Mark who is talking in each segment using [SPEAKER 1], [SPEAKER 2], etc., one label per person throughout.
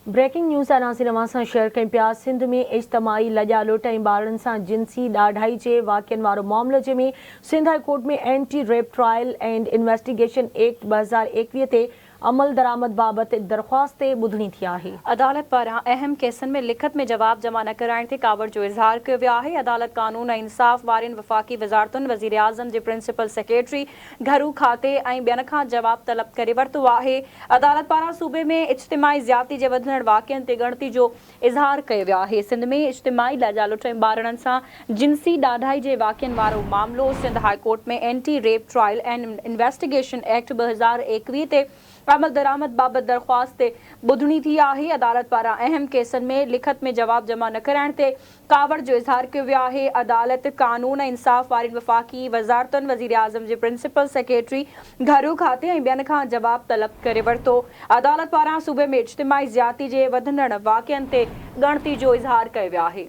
[SPEAKER 1] Breaking news ناظرين اوهان سان شيئر ڪيون پيا سنڌ ۾ اجتماعي لڄا لٽ ۽ ٻارڙن سان جنسي ڏاڍائي جي واقعن وارو معاملو جنهن ۾ Sindh high court ۾ anti rape trial and investigation act 2021 تي عملدرآمد بابت درخواست تي ٻڌڻي ٿي آهي.
[SPEAKER 2] عدالت پاران اهم ڪيسن ۾ لکت ۾ جواب جمع نه ڪرائڻ تي ڪاوڙ جو اظهار ڪيو ويو آهي. عدالت قانون ۽ انصاف وارين وفاقي وزارتن، وزيراعظم جي پرنسپل سيڪريٽري، گهرو کاتي ۽ ٻين کان جواب طلب ڪري ورتو آهي. عدالت پاران صوبي ۾ اجتماعي زيادتي جي وڌندڙ واقعن تي ڳڻتي جو اظهار ڪيو ويو آهي. سنڌ ۾ اجتماعي لڄالٽ ۽ ٻارڙن سان جنسي ڏاڍائي جي واقعن وارو معاملو Sindh high court ۾ anti rape trial and investigation act 2021 تي عملدرآمد بابت درخواست تي ٻڌڻي ٿي آهي. عدالت پاران اهم ڪيسن ۾ لکت ۾ جواب جمع نه ڪرائڻ تي ڪاوڙ جو اظهار ڪيو ويو آهي. عدالت قانون ۽ انصاف وارين وفاقي وزارتن، وزيراعظم جي پرنسپل سيڪريٽري، گهرو کاتي ۽ ٻين کان جواب طلب ڪري ورتو. عدالت پاران صوبي ۾ اجتماعي زيادتي جي وڌندڙ واقعن تي ڳڻتي جو اظهار ڪيو ويو آهي.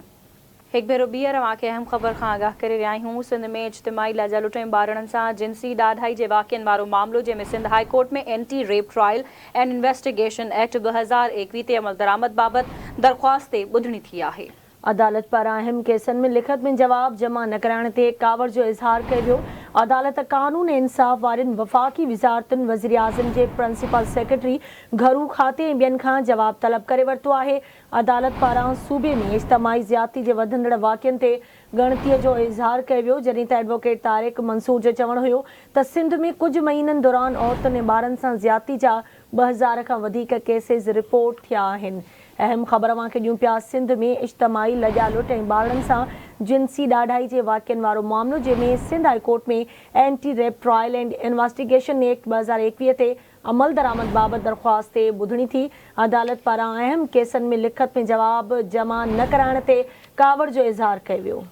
[SPEAKER 2] هڪ ڀيرو ٻيهر اوهان کي اهم خبر کان آگاهه ڪري رهيا آهيون، سنڌ ۾ اجتماعي لڄ لٽ ۽ ٻارڙن سان جنسي ڏاڍائي جي واقعن وارو معاملو جنهن ۾ Sindh high court ۾ anti rape trial and investigation act 2021 تي عملدرآمد بابت درخواست تي ٻڌڻي ٿي آهي.
[SPEAKER 1] عدالت پاران اهم ڪيسن ۾ لکت ۾ جواب جمع نه ڪرائڻ تي ڪاوڙ جو اظهار ڪيو ويو. عدالت قانون ۽ انصاف وارين وفاقي وزارتن، وزيراعظم جي پرنسپل سيڪريٽري، گهرو کاتي ۽ ٻين کان جواب طلب ڪري ورتو آهي. عدالت پاران صوبي ۾ اجتماعي زيادتي جي وڌندڙ واقعن تي ڳڻتي جو اظهار ڪيو ويو، جڏهن ته ايڊووڪيٽ طارق منصور جو چوڻ هيو ته سنڌ ۾ ڪجهه مهينن دوران عورتن ۽ ٻارن سان زيادتي جا 2000 کان وڌيڪ ڪيسز رپورٽ ٿيا آهن. اهم خبر اوهان کي ڏيون پيا سنڌ ۾ اجتماعي لڄا لٽ ۽ ٻارڙن سان جنسي ڏاڍائي جي واقعن وارو معاملو جنهن ۾ Sindh high court ۾ anti rape trial and investigation act 2021 تي عملدرآمد بابت درخواست تي ٻڌڻي ٿي، عدالت پاران اهم ڪيسن ۾ لکت ۾ جواب جمع نه ڪرائڻ تي ڪاوڙ جو اظهار ڪيو ويو.